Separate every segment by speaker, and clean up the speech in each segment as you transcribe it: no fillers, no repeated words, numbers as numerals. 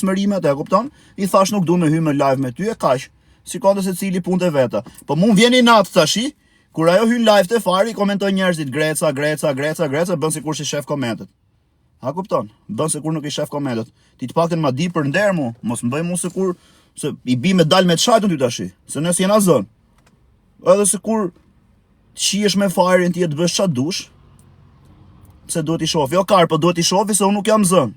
Speaker 1: Smërime, e kupton? I thash nuk du me hy më live me ty e kaq. Sikonte secili punët e veta. Po mu më vjen inat tashi, kur ajo hyn live te Fari, komentojnë njerëzit Greca, Greca, Greca, Greca, bën sikur s'i shef komentet. A kupton? Bën sikur nuk i shef komentet. Ti të paktën ma di për nder mu, mos më bëj mu sikur se i bi me dal me të shajtun ty tashi, se ne s'jena zën. Edhe sikur të qihesh me Farin ti e të bësh ça dush, pse duhet i shofi? Jo kar, po duhet i shofi se unë nuk jam zën.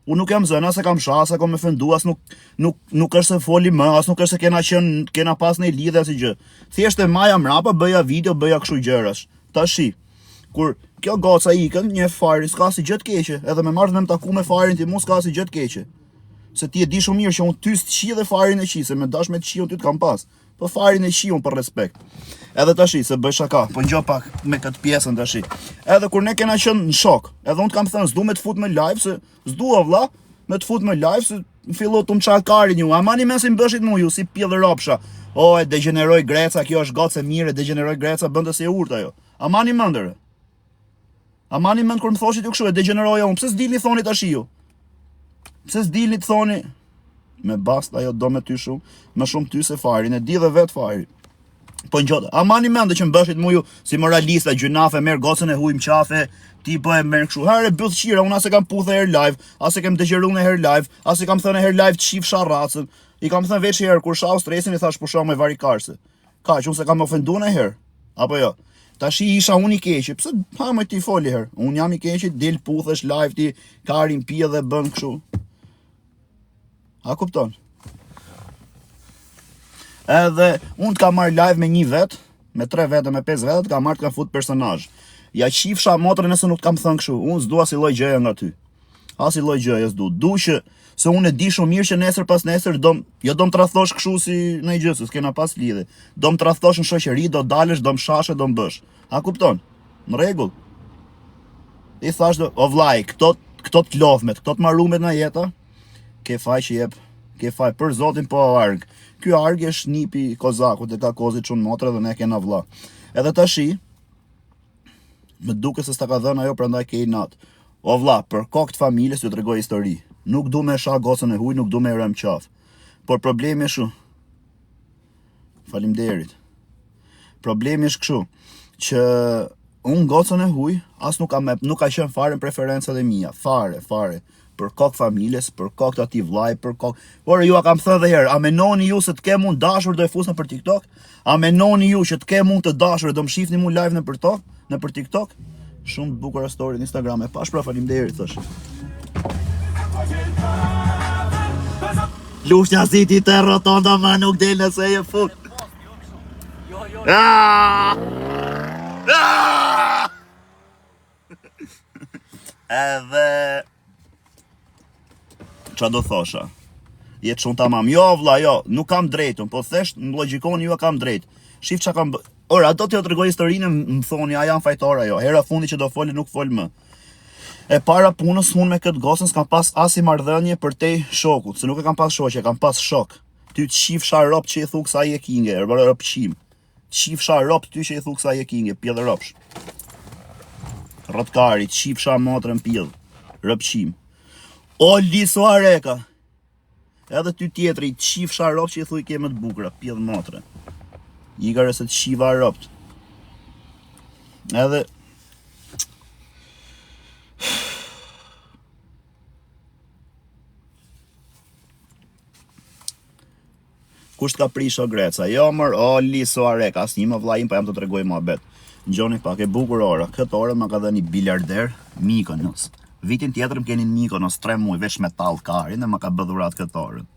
Speaker 1: Unë nuk jam zënë, as e kam sha, as e kam ofendu, as nuk, nuk, nuk është se foli më, as nuk është se kena qenë, kena pas një lidhje asnjë gjë. Thjesht e maja mrapa, bëja video, bëja kështu gjërash. Tashi, kur kjo goca ikën, një Farin, s'ka asnjë gjë të keqe, edhe me marrë me më taku me Farin ti mu s'ka asnjë gjë të keqe. Se ti e di shumë mirë që unë ty s'të qi dhe Farin e qi, se me dash me të qi unë ty të kam pas. Po Farin e qi unë për respekt. Edhe tashi, se bëj shaka, po ngjo pak me këtë pjesën tashi. Edhe kur ne kena qenë në shok, edhe unë të kam thënë, s'du me të fut më live, se s'du o vlla, me të fut më live, se më fillu të më çarë karin ju, a mani men si më bëshit mu ju, si pjellë ropsha. O, e degjeneroi Greca, kjo është gocë e mirë, e degjeneroi Greca, bënte si e urtë ajo. A mani mend ore? A mani mend kur më thoshit ju kështu e degjeneroja unë, pse s'dilni thoni tash ju? Pse s'dilni të thoni me bast ajo do me ty shumë, më shumë ty se Farin, e di dhe vet Fari. Po ngjota. A mani mend që më bëshit mu ju si moralista gjynafe merr gocën e huj më qafe, ti po e merr kështu. Hare bythqira, unë as e kam puthë herë live, as e kam degjeneru në herë live, as e kam thënë herë live të qifsha racën. I kam thënë veç herë kur shau stresin i thash pusho me varikarse. Kaq, unë s'e kam ofendu në herë. Apo jo. Tashi isha unë i keqi, pse ha më ti foli herë? Unë jam i keqi, del puthesh live ti, karin pi dhe bën kështu. A kupton? Edhe unë të kam marrë live me një vet, me tre vete, me pesë vete, të kam marrë të kam fut personazh. Ja qifsha motrën nëse nuk të kam thënë kështu, unë s'dua asi lloj gjëje nga ty. Asi lloj gjëje s'du. Du që se unë e di shumë mirë që nesër pas nesër do jo do më tradhtosh kështu si në gjë, se s'kena pas lidhje. Do më tradhtosh në shoqëri, do dalësh, do më shashe, do më bësh. A kupton? Në rregull. I thash do, o vllai, këto këto të lodhmet, këto të marumet nga jeta, ke faj që jep, ke faj për zotin po arg. Ky arg është nipi i Kozakut, e ka Kozi çun motre dhe ne kena vlla. Edhe tashi, Më duket se s'ta ka dhënë ajo, prandaj ke inat. O vlla, për kokë të familjes ju tregoj histori. Nuk du me sha gocën e huj, nuk du me rëmë qafë. Por problemi është Faleminderit. Problemi është kështu, që unë gocën e huj, as nuk kam nuk ka qenë fare në preferencat e mia, fare, fare për kokë familjes, për kokë të atij vllai, për kokë. Por ju a kam thënë edhe herë, a menoni ju se të kem unë dashur do e fus nëpër TikTok? A menoni ju që të kem unë të dashur do më shifni mu live nëpër tok, nëpër TikTok? Shumë të bukura story në Instagram e pash pra faleminderit thosh. Lushnja City te rotonda më nuk del nëse je fut. Ah! Ah! Edhe Ça do thosha? Je çun tamam. Jo vlla, jo, nuk kam drejtun, po thjesht më logjikoni ju a kam drejt. Shif çka kam bë. Ora, do t'ju tregoj historinë, më thoni a jam fajtor ajo. Hera fundi që do foli nuk fol më. E para punës unë me këtë gocën s'kam pas asnjë marrëdhënie përtej shokut, se nuk e kam pas shoqe, e kam pas shok. Ty të qifsha rob që i thu kësaj je kinge, rob qim. Qifsha rob ty që i thu kësaj je kinge, pjellë ropsh. Rrotkari, qifsha motrën pjellë, ropqim. O liso areka. Edhe ty tjetri, qifsha rob që i thuj ke më të bukura, pjellë motrën. Ikare se të qiva robt. Edhe Kush të ka prish o Greca? Jo mër, o Liso Arek, asnjë më vllai im, po jam të tregoj muhabet. Ngjoni pak, e bukur ora. Këtë orë ma ka dhënë një biliarder Mykonos. Vitin tjetër më keni në Mykonos 3 muaj veç me tall karin dhe ma ka bë dhuratë këtë orën.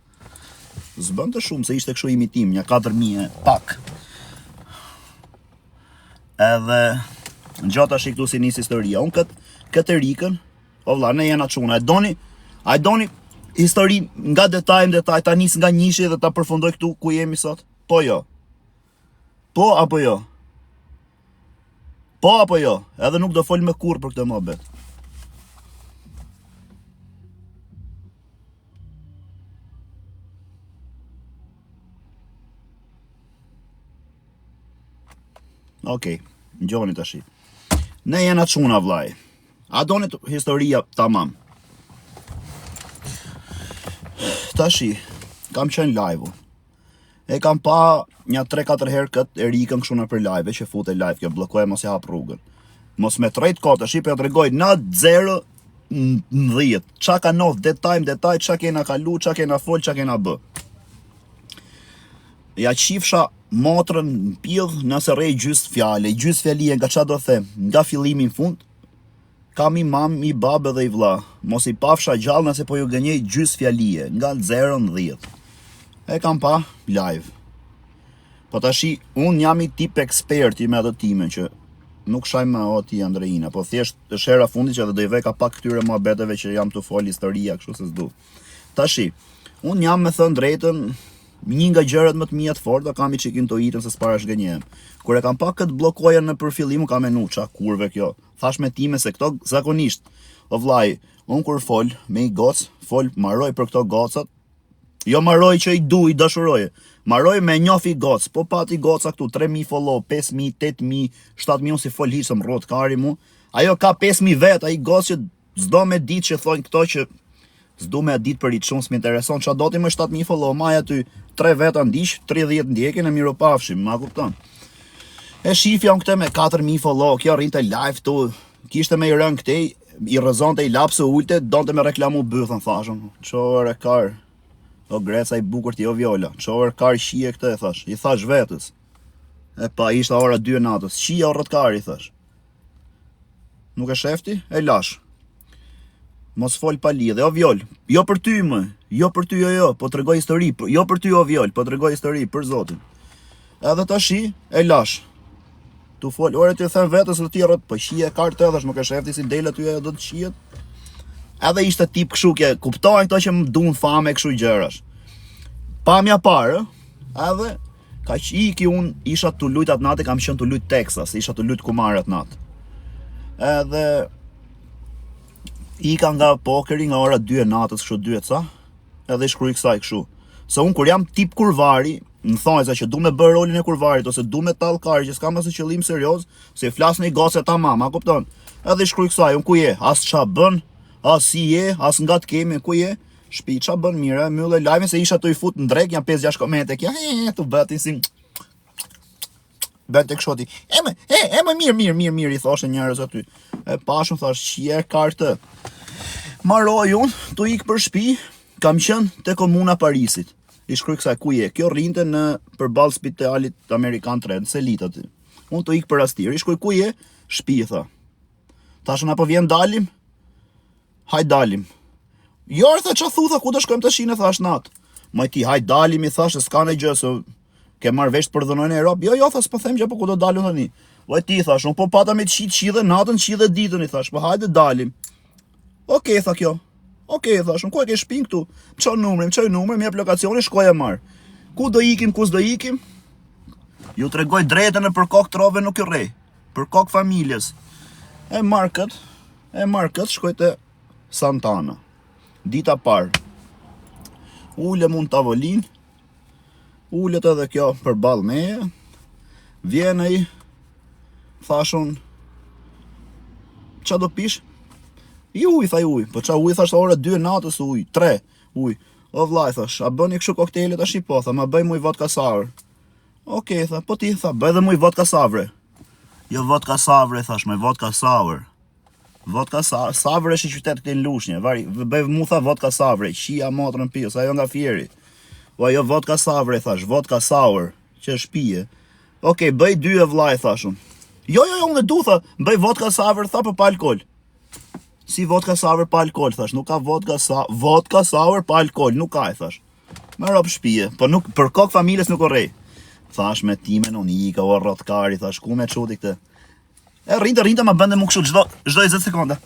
Speaker 1: S'bënte shumë se ishte kështu imitim, një 4000 e pak. Edhe ngjo tash këtu si nis historia. Unë kët këtë Erikën O vlla, ne jena çuna, e doni? A e doni historinë nga detaj në detaj, ta nis nga njëshi dhe ta përfundoj këtu ku jemi sot? Po jo. Po apo jo? Po apo jo? Edhe nuk do fol më kurrë për këtë muhabet. Okej, okay, ngjoni tashi. Ne jena çuna vllai. A doni historia tamam? Tashi, kam qenë live E kam pa nja 3-4 herë këtë Erikën kështu nëpër live që fute live kjo bllokoje mos i hap rrugën. Mos me t'rrejt kot tashi po ja tregoj na 0 në 10. Ça ka ndodh detaj më detaj, ça kena kalu, ça kena fol, ça kena bë. Ja qifsha motrën në pidh nëse rrej gjysë fjale, gjysë fjalie nga ça do them, nga fillimi në fund, Kam i mam, i babë edhe i vlla. Mos i pafsha gjallë nëse po ju gënjej gjysë fjalie, nga 0 në 10. E kam pa live. Po tashi unë jam i tip eksperti me atë timen që nuk shaj më o ti Andreina, po thjesht është hera fundit që edhe do i veka pak këtyre muhabeteve që jam të fol historia kështu se s'du. Tashi, unë jam me thënë drejtën, një nga gjërat më të mia të forta kam i çik intuitën se s'para zhgënjem. Kur e kam pa këtë bllokoja në për fillim, kam menu ça kurve kjo. Thash me time se këto zakonisht, o vllai, unë kur fol me i goc, fol maroj për këto gocat, jo maroj që i du, i dashuroj, maroj me njof i goc, po pati goca këtu, 3000 follow, 5000, 8000, 7000, unë si fol hiç, se më rrot kari mu, ajo ka 5000 vet, ai goc që s'do me ditë që thonë këto që s'du me ditë për i çun, s'më intereson, ça do ti më 7000 follow, maj aty, 3 veta ndiq, 30 ndjekin e mirupafshim, ma kupton. E shifja unë këtë me 4000 follow, kjo rrinte live tu, kishte me i rënë këtej, i rrëzonte i lapsë ulte, donte me reklamu bythën, thashën, çore kar, o greca i bukur ti o viola, çore kar qije këtë e thash, i thash vetës, e pa ishte ora 2 e natës, qije o rrëtkar i thash, Nuk e shefti, e lash. Mos fol pa lidhje, o viol. Jo për ty më, jo për ty jo jo, po tregoj histori, po, jo për ty o viol, po tregoj histori për Zotin. Edhe tashi e lash. Tu fol, ore ti them vetes se ti rrot, po qije kartë edhe nuk e shefti si del aty ajo do të qihet. Edhe ishte tip kështu që kuptohen këto që më duan fame kështu gjërash. Pamja parë, edhe Kaq iki unë isha tu lujt atë natë, kam qenë tu lujt Texas, isha tu lujt kumar atë natë. Edhe ika nga pokeri nga ora 2 e natës, kështu 2 e ca, edhe i shkruaj kësaj kështu. Se unë kur jam tip kurvari, në thonjza që du me bërë rolin e kurvarit ose du me tall kari që s'kam asnjë qëllim serioz, se i flas në i goce tamam, a kupton? Edhe i shkruaj kësaj, unë ku je? As ça bën, as si je, as nga të kemi, ku je? Shpi, ça bën mirë, mbylle live se isha tu i fut në drek, janë 5-6 komente, kjo, he, he, tu bëti si bënte kështu aty. E më, e, e më mirë, mirë, mirë, mirë i thoshin njerëz aty. E pashun thash, qie kartë. Maroj unë, tu ik për shtëpi, kam qenë te komuna Parisit. I shkruaj kësaj ku je? Kjo rrinte në përballë spitalit amerikan 3, në Selitë aty. Unë tu ik për Astir, i shkruaj ku je? Shtëpi tha. Thash unë apo vjen dalim? Hajt dalim. Jo, tha ça thu, tha, ku do shkojmë tash ne thash natë. Moj ti, hajt dalim i thash, se s'ka në gjë, se ke marrë vesh të përdhunojnë e rob. Jo, jo, tha, s'po them gjë, po ku do dalim tani. Voj ti, thash, unë po pata me të qitë qidhe natën, qidhe ditën, i thash, po hajde dalim. Okej, tha kjo. Okej, thash, unë ku e ke shpinë këtu? Më çon numrin, më çoi numrin, më jep lokacionin, shkoj e marr. Ku do ikim, ku s'do ikim? Ju tregoj drejtën e për kokë trove nuk ju rrej. Për kokë familjes. E marr kët, e marr kët, shkoj te Santana. Dita parë. Ulem unë tavolinë. Ulet edhe kjo përballë meje. Vjen ai. Thash unë. Ça do pish? I ujë, tha ujë. Po ça ujë, thash, ora 2 e natës ujë, 3, ujë. O vllai, thash, a bëni kështu koktejle tash po, tha, ma bëj mu vodka sour. Okej, tha, po ti, tha, bëj dhe mu vodka savre. Jo vodka savre, thash, me vodka sour. Vodka sa, Savre është një qytet këtej në Lushnjë. Vari, bëj mu tha vodka savre, qia motrën pijës, ajo nga Fieri. Po ajo vodka savre, thash, vodka sour, që është pije. Okej, bëj dy e vllai, thash unë. Jo, jo, jo, unë e du, tha, bëj vodka sour, tha, për pa alkool. Si vodka sour pa alkool, thash, nuk ka vodka sa, vodka sour pa alkool, nuk ka, i thash. Me rob shpije, po nuk, për kokë familjes nuk o rrej. Thash me timen unë ika, o rrotkari, thash, ku me çuti këtë? E rrinte, rrinte, më bënde mu kështu çdo, çdo 20 sekonda.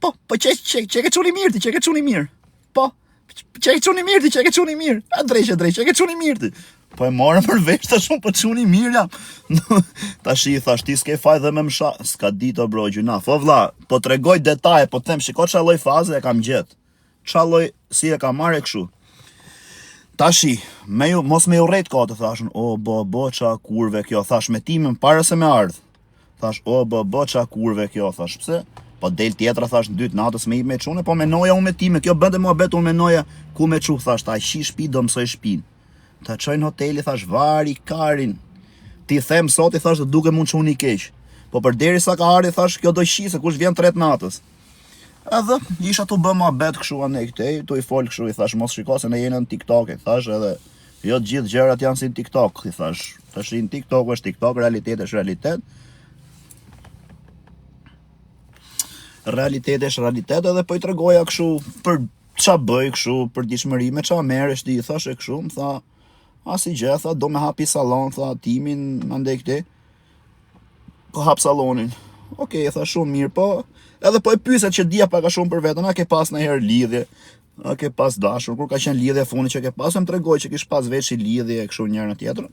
Speaker 1: Po, po që që që ke çuni mirë ti, që ke çuni mirë. Po, që ke çuni mirë ti, që ke çuni mirë. A drejt, a drejt, që ke çuni mirë ti. Po e morëm për vesh tash unë, po çuni mirë jam. Tash i thash ti s'ke faj dhe me më sha, s'ka ditë o bro gjynah. Po vlla, po tregoj detaje, po them shiko çfarë lloj faze e kam gjet. Ça lloj si e kam marrë kështu. Tashi, me ju, mos me ju rrejt kot, thashën, o, bo, bo, ça kurve kjo, thash me timën para se me ardh. Thash, o, bo, bo, ça kurve kjo, thash, pse? Po del tjetra thash në dy të natës me i me çune, po menoja unë me time, kjo bënte muhabet unë menoja ku me çu thash ta qi shtëpi do mësoj shtëpinë. Ta çoj në hotel i thash vari karin. T'i them sot i thash do dukem unë çuni i keq. Po përderisa ka ardhur i thash kjo do qi se kush vjen tre të natës. Edhe isha tu bë muhabet kështu anej këtej, tu i fol kështu i thash mos shiko se ne jena në TikTok, i thash edhe jo të gjithë gjërat janë si në TikTok, i thash. Tash në TikTok është TikTok, realitet është realitet. Realitet është realitet edhe po i tregoja kështu për ça bëj kështu për ditshmëri me ça merresh ti i thash e kështu, më tha asnjë gjë, tha do me hapi sallon, tha timin mandej këtej. Po hap sallonin. Okej, okay, tha shumë mirë, po edhe po e pyesa që dija pak a shumë për veten, a ke pas ndonjëherë lidhje, a ke pas dashur, kur ka qenë lidhja e fundit që ke pas, më tregoi që kish pas veç lidhje kështu njëra tjetrën.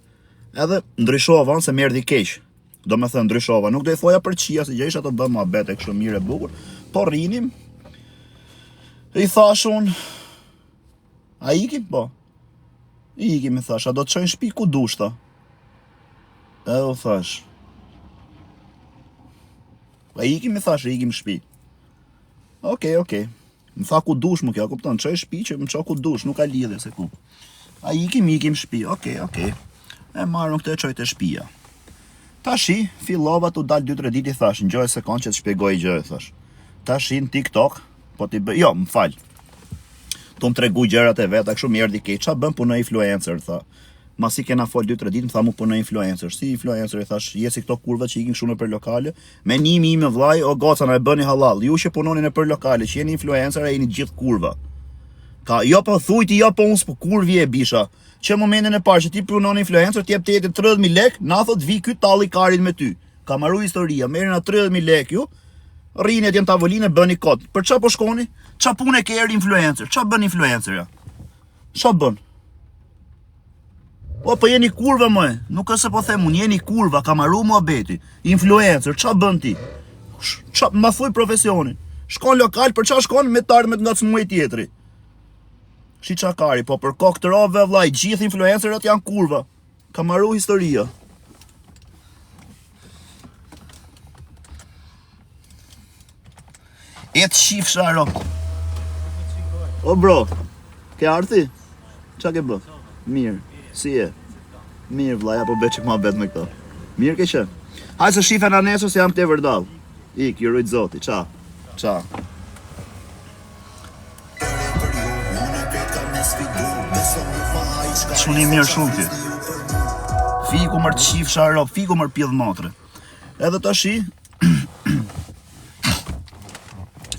Speaker 1: Edhe ndryshova se më erdhi keq. Do me thënë ndryshova, nuk do i thoja për qia, se gjë isha tu bë muhabet e kështu mirë e bukur, po rrinim, i thash unë, a ikim, po, i ikim, i thash, a do të çoj në shpi ku dush, tha. E u thash, a ikim, i thash, ikim në shpi. Okej, okej. Më tha ku dush më kjo, kupton, çoj shpi që më ço ku dush, nuk ka lidhje se ku. A ikim, ikim shpi, okej, okej. E marr unë këtë e çoj te shpia. Tashi, fillova tu dal 2-3 ditë i thash, ngjo një sekond që të shpjegoj gjë, i thash. Tashi në TikTok, po ti bëj, jo, më fal. Tu më tregu gjërat e veta, kështu më erdhi keq. Ça bën punoj influencer, tha. Masi kena fol 2-3 ditë, më tha mu punoj influencer. Si influencer i thash, je si këto kurvat që ikin kështu nëpër lokale. Menimi im vllai, o goca na e bëni hallall. Ju që punoni nëpër lokale, që jeni influencer, jeni gjithë kurva. Ka, jo po thuj ti, jo po unë s'po kurvi e bisha. Që momentin e parë që ti punon influencer, ti jep tjetri 30000 lek, na thot vi ky talli karin me ty. Ka maru historia, merrni na 30000 lek ju. Rrini atje në tavolinë bëni kot. Për çfarë po shkoni? Ça pune ke er influencer? Ça bën influencer ja? Ça bën? Po, po jeni kurva më, nuk është se po them unë, jeni kurva, ka maru muhabeti. Influencer, ça bën ti? Ça, ma thuj profesionin. Shkon lokal, për ça shkon me të ardhme të ngacmoj tjetri. Shi çakari, po për kokë të rove, vllai, gjithë influencerët janë kurva. Ka maru historia. E të shifsha, rob. O bro, ke ardh ti? Ça ke bë? Mirë, si je? Mirë, vlla, ja po bëj çik muhabet me këto. Mirë ke qenë. Hajde se shifena nesër se jam këtej vërdall. Ik, ju rujt zoti, ça. Ça. Çuni mirë shumë ti. Fiku mër të qifsha rob, fiku mër pidh motre. Edhe tashi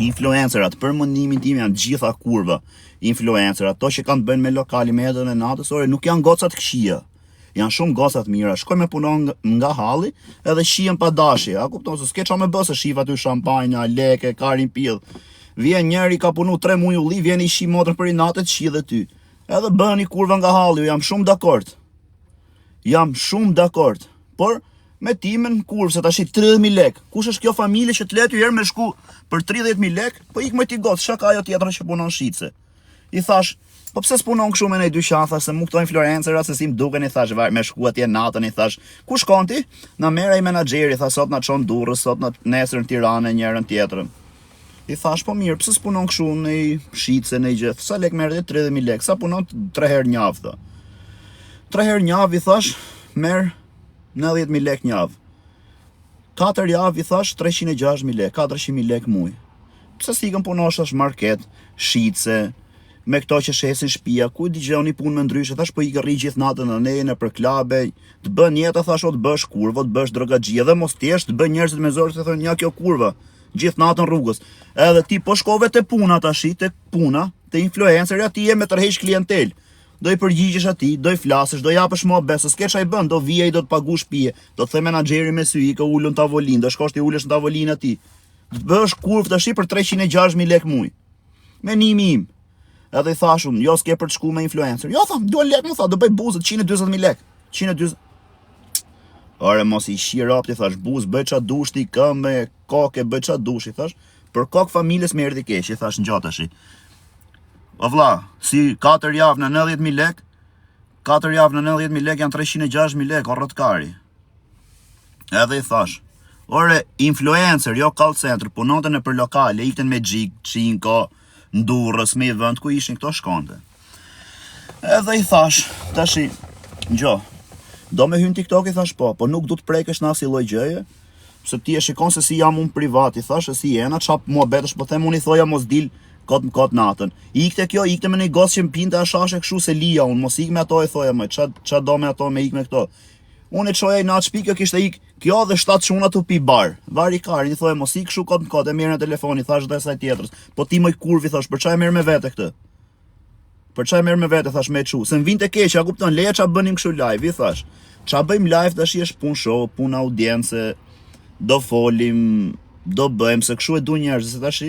Speaker 1: influencerat për mendimin tim janë gjitha kurva. Influencerat, ato që kanë të bëjnë me lokali me jetën e natës, ore nuk janë goca të këqija. Janë shumë goca të mira, shkojnë me punon nga halli, edhe shihen pa dashje. A kupton se s'ke çfarë me bë se shif aty shampanjë, leke, karin pidh. Vjen njëri ka punu 3 muaj ulli, vjen i shi motrën për inate të shi dhe ty. Edhe bëni kurva nga halli, jam shumë dakord. Jam shumë dakord. Por me timen kurvë se tashi 30000 lek. Kush është kjo familje që të le ty herë me shku për 30000 lek? Po ik më ti gocë, çka ka ajo tjetra që punon shitse. I thash, po pse s'punon kështu me ndonjë dyqan, thash se mu këto influencerat se si më duken i thash, vaj, me shku atje natën i thash, ku shkon ti? Na merr ai menaxheri, tha sot na çon Durrës, sot na nesër në Tiranë njërën tjetrën. I thash, po mirë, pse s'punon kështu në shitse në gjë? Sa lek merr ti? 30000 lek. Sa punon 3 herë në javë, tha. 3 herë në javë i thash, merr 90000 lek në javë. 4 javë i thash 360.000 lek, 400.000 lek muj. Pse s'ikën punosh thash market, shitse, me këto që shesin shpia, ku di gjë një punë më ndryshe, thash po ikën rri gjithë natën në neje nëpër klabe, të bën jeta thash o të bësh kurvë, o të bësh drogaxhi, edhe mos të jesh, të bën njerëzit me zor të thonë ja kjo kurva, gjithë natën rrugës. Edhe ti po shkove te puna tash, te puna, te influencerja ti je me tërheq klientel. Do i përgjigjesh atij, do i flasësh, do japësh muhabet, se s'ke ç'i bën, do vijë ai do të pagush pije, do të the menaxheri me sy, ikë ulu në tavolinë, do shkosh ti ulesh në tavolinë atij. Do të bësh kurvë tash për 306.000 lekë muj. Menimi im. Edhe i thash unë, jo s'ke për të shku me influencer. Jo tha, duan lekë më tha, do bëj buzët 140.000 lekë. 140 Ore mos i shi robt i thash buz, bëj ça dush ti këmbë, kokë, bëj ça dush i thash. Për kokë familjes më erdhi keq, i thash ngjo tash. O vlla, si 4 javë në 90000 lek, 4 javë në 90000 lek janë 360.000 lek, o rrotkari. Edhe i thash, Ore, influencer, jo call center, punonte nëpër lokale, ikte me Magic, Cinco, n'Durrës, me i vend ku ishin këto shkonte. Edhe i thash, tashi, gjo, do me hyn TikTok i thash po, po nuk du të prekesh në asnjë lloj gjëje, se ti e shikon se si jam unë privat, i thash se si jena, ça muhabetesh po them unë i thoja mos dil kot më kot natën. Ikte kjo, ikte me një gocë që më pinte hashashe kështu se lija unë, mos ik me ato i thoja më, ça ça do me ato me ik me këto. Unë e çoja në atë shtëpi, kjo kishte ik, kjo dhe shtatë çuna tu pi bar. Vari karin, i thoja mos ik kështu kot më kot, e merr në telefon, i thash dhe asaj tjetrës. Po ti moj kurvë i thash, për çfarë e merr me vete këtë? Për çfarë e merr me vete, thash me e çu. Se më vinte keq, a kupton, leje ça bënim kështu live, i thash. Ça bëjmë live tash është punë show, punë audience, do folim, do bëjmë se kështu e du njerëzit se tash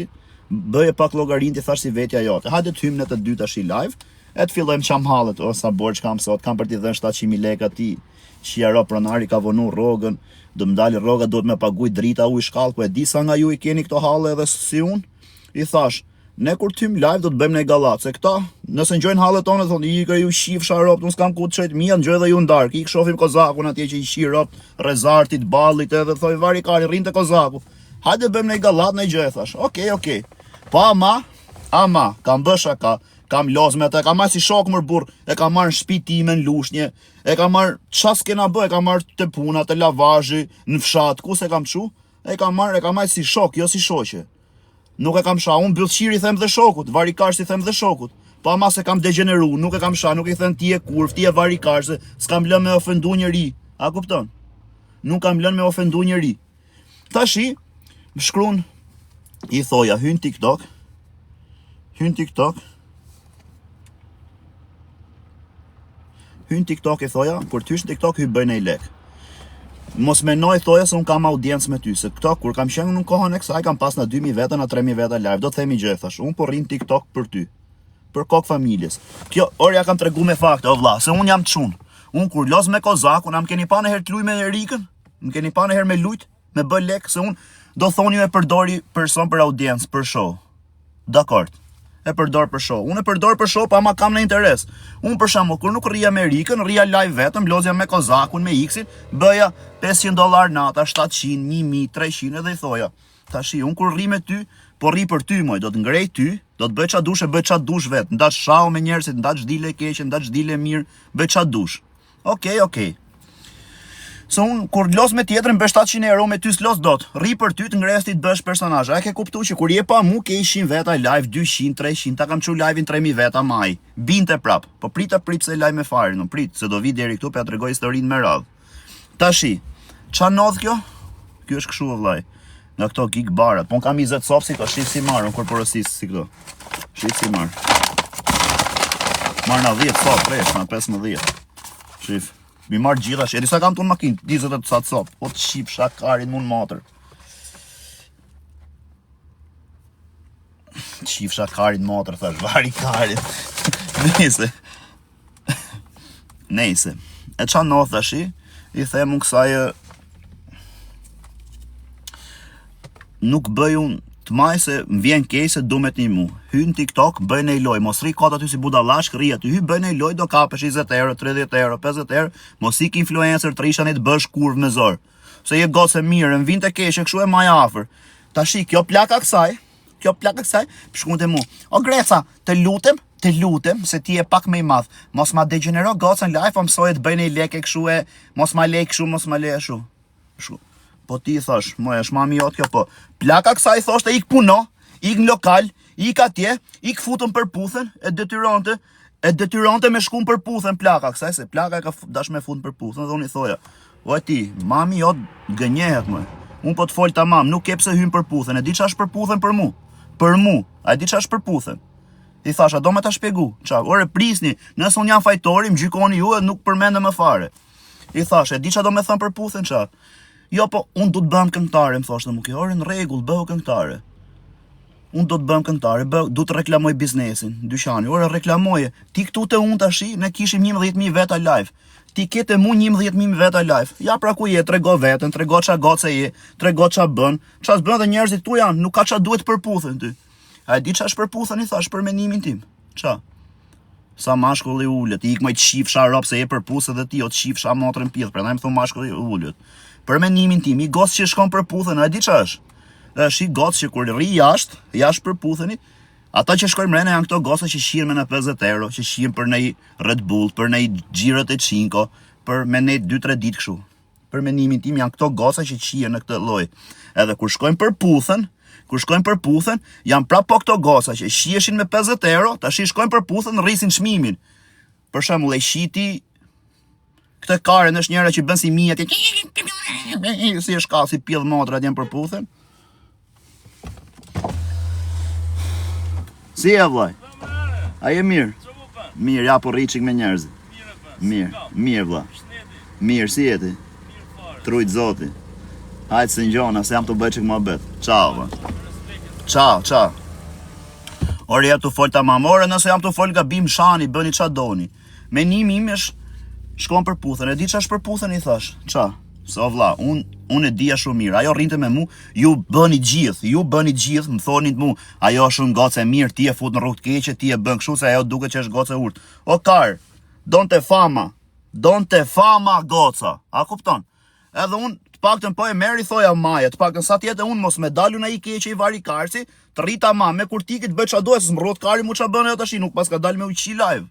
Speaker 1: bëje pak llogarinë ti thash si vetja jote. Hajde të hyjmë në të dy tash live. E të fillojmë qam hallet, o sa borxh kam sot, kam për t'i dhënë 700.000 lekë atij, që ja pronari ka vonu rrogën, do më dalë rroga, duhet me paguj drita, ujë, shkallë, po e di sa nga ju i keni këto halle edhe si unë, i thash, ne kur të hymë live do të bëjmë një gallat, se këta, nëse ngjojnë hallet tona, thonë, i ju qifsha robt, unë s'kam ku të çoj të mia, ngjoj edhe ju n'darkë, ik shofim kozakun atje që i qi robt, rezartit, ballit edhe, thoj, vari kari, rrinte kozaku, hajde bëjmë një gallat, një gjë, e thash, okej, okej, po ama, ama, kam bë shaka, Kam loz me atë, e kam marrë si shok mër burr, e kam marrë në shtëpi time në Lushnje, e kam marrë ça s'kena bë, e kam marrë te puna, te lavazhi, në fshat, ku s'e kam çu? E kam marrë, e kam marrë si shok, jo si shoqe. Nuk e kam sha, unë bythqir i them dhe shokut, varikar si them dhe shokut. Po ama s'e kam degjeneru, nuk e kam sha, nuk i them ti je kurv, ti je varikar, se s'kam lënë me ofendu njeri. A kupton? Nuk kam lënë me ofendu njeri. Tashi, më shkrun, i thoja, hyn TikTok, hyn TikTok, hyn TikTok i thoja, kur të hysh në TikTok, hy bëj nej lek. Mos menoj thoja se un kam audiencë me ty, se këto kur kam qenë në kohën e kësaj kam pas na 2000 veta, na 3000 veta live. Do të themi gjë, thash, un po rri n'TikTok për ty. Për kokë familjes. Kjo, ore ja kam tregu me fakte, o vlla, se un jam çun. Un kur loz me Kozakun, a më keni pa në herë të luj me Erikën? Më keni pa në herë me lujt, me bë lek, se unë do thoni ju e përdori person për audiencë, për show. Dakord. E përdor për show. Unë e përdor për show, pa ma kam në interes. Unë për shembull, kur nuk rria me Erikën, rria live vetëm, lozja me Kozakun, me X-in, bëja 500 dollar nata, 700, 1000, 300 edhe i thoja. Tashi, unë kur rri me ty, po rri për ty, moj, do të ngrej ty, do të bëj ça dush e bëj ça dush vet, ndaç shau me njerëzit, ndaç dile keqe, ndaç dile mirë, bëj ça dush. Okej, okej. Se unë kur los me tjetrin bëj 700 euro me ty s'los dot. Rri për ty të ngres ti të bësh personazh. A e ke kuptuar që kur je pa mu ke 100 veta live, 200, 300, ta kam çu live-in 3000 veta maj. Binte prap. Po prita prit se live me farin, unë prit se do vi deri këtu po ja tregoj historinë me radhë. Tashi, ça ndodh kjo? Ky është kështu o vllai. Nga këto gig barat. Po unë kam 20 copë si këto, shif si marr, unë kur porosis si këto. Shif si marr. Marr na 10 copë, fresh, na 15. Shif. Mi marr gjitha, e di sa kam tu në makinë, 20 e ca copë. Po të qifsha karin mu në motër. Qifsha karin motër, thash, vari karin. Nëse. Nejse, e ça ndodh tashi, i them unë kësaj nuk bëj unë të maj se më vjen keq se du me të mu. Hy në TikTok, bëj një loj, mos rri kot aty si budallashk, rri aty, hy bëj një loj, do kapesh 20 euro, 30 euro, 50 euro, mos ik influencer të rrish tani të bësh kurvë me zor. Se je gocë e mirë, më vinte keq, e kështu e maja afër. Tashi kjo plaka kësaj, Kjo plaka kësaj, më shkruante mu. O Greca, të lutem, të lutem, se ti je pak më i madh. Mos ma degjenero gocën live, po mësoje të bëj një lekë kështu e mos ma lej kështu, mos ma lej ashtu. Kështu. Po ti i thash, moj, është mami jot kjo po. Plaka kësaj thoshte ik puno, ik në lokal, ik atje, ik futëm Përputhen, e detyronte, e detyronte me shku në Përputhen plaka kësaj, se plaka e ka dash me fut në Përputhen, dhe unë i thoja, o ti, mami jot gënjehet më, unë po të fol tamam, nuk ke pse hyn Përputhen, e di ça është Përputhen për mu, për mu, a e di ça është Përputhen, i thash, a do me ta shpjegu, ça, ore prisni, nëse unë jam fajtori, më gjykoni ju e nuk përmendem më fare, i thash, e di ça do me thënë Përputhen, ça, jo po, unë du të bëhem këngëtare, më thoshte mu kjo, ore në rregull, bëhu këngëtare, Unë do të bëhem këngëtare, bë, du të reklamoj biznesin, dyqanin. Ore reklamoje. Ti këtu te unë tashi, ne kishim 11000 veta live. Ti ke te mu 11000 veta live. Ja pra ku je, trego veten, trego ça goce je, trego ça bën, ça s'bën dhe njerëzit tu janë, nuk ka ça duhet Përputhen ty. A e di ça është Përputhen i thash për mendimin tim. Ça? Sa mashkull i ulët, ik moj të qifsha rob se je përpus edhe ti o të qifsha motrën pidh, prandaj më thu mashkull i ulët. Për mendimin tim, i gocë që shkon Përputhen, a e di ça është? Është i gocë që kur rri jashtë, jashtë Përputhenit, ata që shkojnë mrena janë këto goca që shihen me në 50 euro, që shihen për nej Red Bull, për nej xhirot e Cinco, për me nej 2-3 ditë kështu. Për mendimin tim janë këto goca që shihen në këtë lloj. Edhe kur shkojnë Përputhen, kur shkojnë Përputhen, janë prapë po këto goca që shiheshin me 50 euro, tash i shkojnë Përputhen rrisin çmimin. Për shembull, e shiti këtë karen është njëra që bën si mi atje. Si është ka si pjell motra atje në Përputhen. Si je vllai? A je mirë? Mirë, ja po rri çik me njerëzit. Mirë, mirë vlla. Mirë, si je ti? T'rujt zoti. Hajt se ngjona, se jam tu bë çik muhabet. Ciao, vlla. Ciao, ciao. Ore jam tu fol tamam, ore nëse jam tu fol gabim shani, bëni ça doni. Menimi im është shkon Përputhen, e di ça është Përputhen i thash. Ça? Se o vlla, un un e dija shumë mirë. Ajo rrinte me mu, ju bëni gjithë, ju bëni gjithë, më thonit mu, ajo është shumë gocë e mirë, ti e fut në rrugë të keqe, ti e bën kështu se ajo duket që është gocë e urtë. O kar, donte fama, donte fama goca. A kupton? Edhe unë, të paktën po e merr i thoja maje, të paktën sa të jetë unë mos me dalun ai keqe i vari karsi, të rri tamam me kur t'iki të bëj ça do, se s'më rrot kari mu ça bën ajo tash, nuk paska dal me u qi live.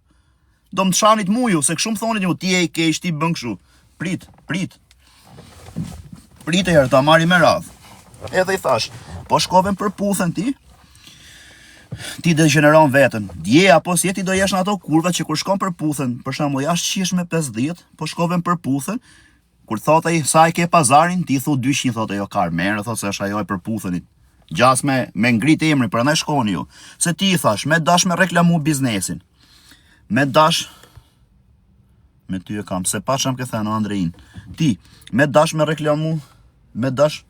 Speaker 1: Do më të shanit mu ju, se kështu më thonit ju, ti je i keq, ti bën kështu. Prit, prit. Prit e herë, ta marri me radhë. Edhe i thash, po shkove në Përputhen ti, ti degjeneron veten. Dje apo si ti do jesh në ato kurva që kur shkon Përputhen, për shembull, jashtë shihesh me 50, po shkove në Përputhen, Kur thot ai sa e ke pazarin, ti thu 200 thotë ajo kar, merre thotë se është ajo e Përputhenit. Gjas me me ngrit emrin, prandaj shkoni ju. Se ti i thash, me dash me reklamu biznesin. Me dash me ty e kam, se pa çam ke thënë Andrein. Ti, me dash me reklamu, me dash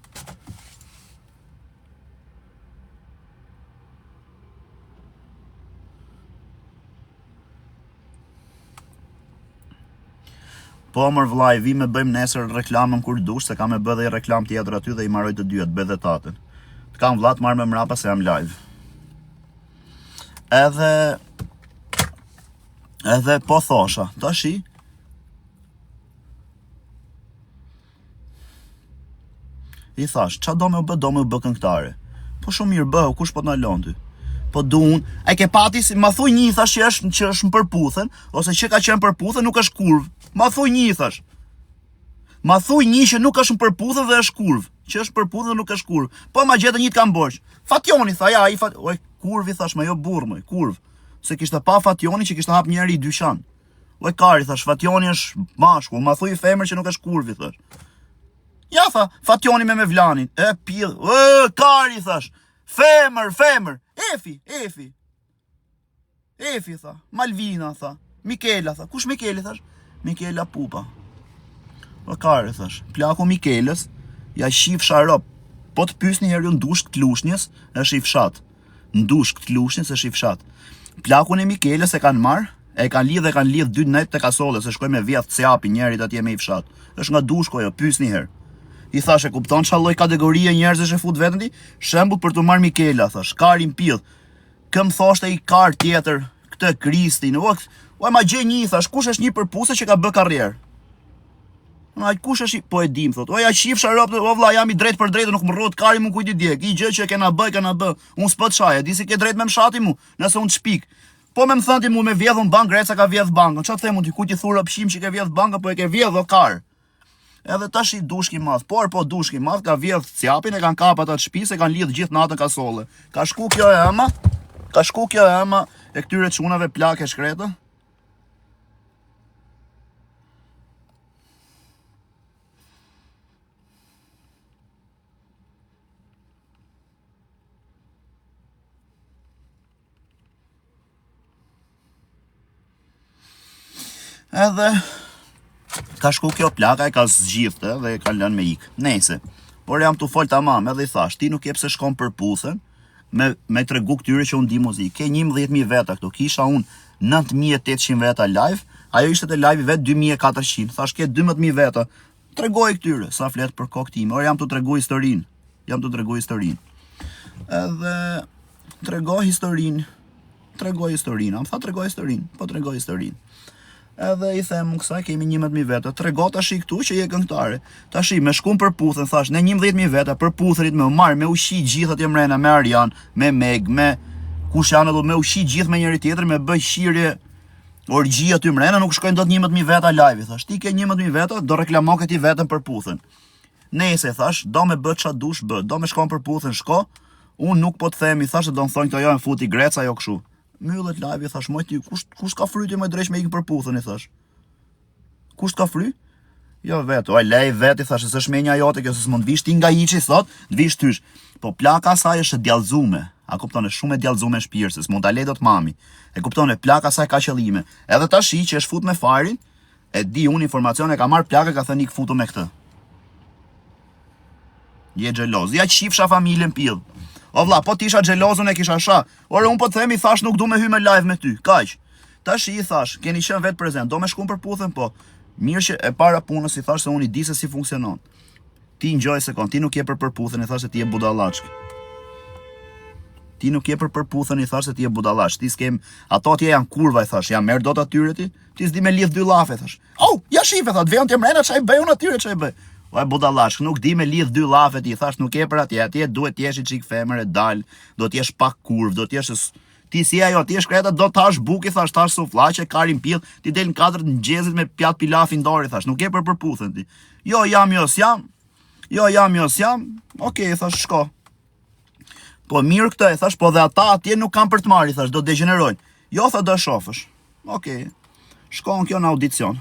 Speaker 1: Po mër vllai, vi me bëjmë nesër reklamën kur dush, se kam me bë dhe i reklam tjetër aty dhe i maroj të dyja, të bëj dhe tatën. Të kam vlla të marr me mrapa se jam live. Edhe edhe po thosha, tashi I thash, ça do me u bë, do me u bë këngëtare. Po shumë mirë bëhu, kush po të ndalon ty? Po du unë, e ke pati si, ma thuj një, thash që është, që është në Përputhen, ose që ka qenë në Përputhen, nuk është kurvë. Ma thuj një, thash. Ma thuj një që nuk është në Përputhen dhe është kurvë. Që është Përputhen dhe nuk është kurvë. Po ma gjete një të kam borxh. Fatjoni, tha, ja, i fat... Oj, kurvi, thash, ma jo burrë, moj, kurvë. Se kishte pa Fatjoni që kishte hap njëri i dyqan. Oj kari, thash, Fatjoni është mashkull, ma thuj femër që nuk është kurvi, thash. Ja, tha, Fatjoni me Mevlanin, e pidh, e, kari, thash, femër, femër, Efi, Efi, Efi, tha, Malvina, tha, Mikela, tha, kush Mikeli, thash, Mikela Pupa. O kari, thash, plaku Mikelës, ja qifsha rob, po të pysni herë ju në Dushk të Lushnjës, është i fshat. Në Dushk të Lushnjës është i fshat. Plakun e Mikelës e kanë marr, e kanë lidh e kanë lidh dy net te kasolle se shkoi me vjedh cjapin njerit atje me i fshat. Është nga Dushku ajo, pys një herë. I thash e kupton çfarë lloj kategorie njerëzish e fut veten ti? Shembull për të marr Mikela, thash, karin pidh. Këm thoshte i kar tjetër, këtë Kristin, o, o ma gjej një, thash, kush është një Përputhen që ka bë karrierë? Ma kush është po e dim thot. O ja qifsha robt, o vlla jam i drejt për drejtë, nuk më rrot kari mu kujt i djeg. I gjë që e kena bë, kena bë. Unë s'po të shaj, e di si ke drejt me më sha ti mu, nëse unë të shpik. Po me më thënë ti mu me vjedhun bankë, Greca ka vjedh bankën. Çfarë them unë ti, kujt i thua pshim që ke vjedh bankën, po e ke vjedh o kar. Edhe tash i dushk i madh, por po dushk i madh ka vjedh cjapin e kanë kap ata të shtëpisë e kanë lidh gjithë natën kasolle. Ka shku kjo e ëma, ka shku kjo e ëma e këtyre çunave plakë e shkretë. Edhe ka shku kjo plaka e ka zgjidh të dhe e ka lënë me ik. Nejse, por jam tu fol tamam edhe i thash, ti nuk je pse shkon Përputhen me me tregu këtyre që unë di muzikë. Ke 11000 veta këtu, kisha unë 9800 veta live, ajo ishte te live vet 2400. Thash ke 12000 veta. Tregoj këtyre sa flet për kokë time. Ore jam tu tregu historinë. Jam tu tregu historinë. Edhe trego historinë. Trego historinë. Am tha trego historinë. Po trego historinë. Edhe i them unë kësaj kemi 11000 veta. Trego tash këtu që je këngëtare. Tash me shku n'Përputhen, thash ne 11000 veta Përputhërit me u marr me u qi gjithë atje mrena me Arjan, me Meg, me kush janë ato me u qi gjithë me njëri tjetrin, me bëj qirje orgji aty mrena, nuk shkojnë dot 11000 veta live, thash. Ti ke 11000 veta, do reklamoke ti vetëm Përputhen. Nejse thash, do me bë ça dush bë, do me shko n'Përputhen shko. Unë nuk po të them, i thash se do më thonë këto jo e futi Greca jo kështu. Mbyllet live, i thash, moj ti, kush kush ka fry ti më dreq me ikë n'Përputhen, i thash. Kush ka fry? Jo vetë, oj lej vetë, i thash, se s'është menja jote kjo, se s'mund vish ti nga hiçi sot, të vish tysh. Po plaka saj është e djallëzume. A kupton, është shumë e djallëzume në shpirt, se s'mund ta lej dot mami. E kupton, e plaka saj ka qëllime. Edhe tashi që është fut me Farin, e di unë informacion e ka marr plaka, ka thënë ik futu me këtë. Je xheloz. Ja qifsha familjen pill. O vlla, po t'isha xheloz unë e kisha sha. Ore un po të them i thash nuk du me hy me live me ty. Kaq. Tash i thash, keni qenë vet prezent, do me shku n'Përputhen po. Mirë që e para punës i thash se unë i di se si funksionon. Ti ngjoj sekond, ti nuk je për Përputhen, i thash se ti je budallaçk. Ti nuk je për Përputhen, i thash se ti je budallaç. Ti s'kem, ato atje janë kurva, i thash, ja merr dot atyre ti? Ti s'di me lidh dy llafe, thash. Oh, ja shife, tha, të vejën të mrena, ça i bëj unë atyre, ça i bëj. O e budallaç, nuk di me lidh dy llafe ti, thash, nuk je për atje, atje duhet të jesh i çik femër e dal, do të jesh pak kurv, do të jesh ti si ajo, ti je shkreta, do të hash bukë, thash, të hash sufllaqe, karin pill, ti del në katër të mëngjesit me pjatë pilafin dorë, thash, nuk je për Përputhen ti. Jo, jam, jo, s'jam. Jo, jam, jo, s'jam. Okej, thash, shko. Po mirë këtë, e thash, po dhe ata atje nuk kanë për të marrë, i thash, do degjenerojnë. Jo, tha, do e shofësh. Okej. Shkon kjo në audicion.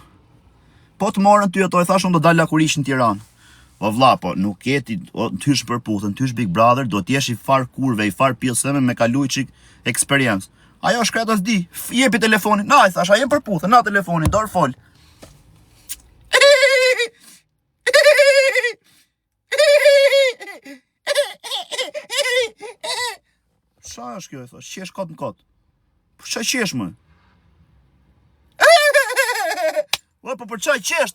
Speaker 1: Po të morën ty ato, i thash, unë do dal lakuriq në Tiranë. O vlla, po nuk je ti, o të hysh Përputhen, të hysh Big Brother, do të jesh i far kurve, i far pjesëme me kalu çik eksperiencë. Ajo shkreta s'di, jepi telefonin. Na, i thash, a jem Përputhen, na telefonin, dorë fol. Ça është kjo, i thash, qesh kot në kot. Po ça qesh më? O, po për ça qesh?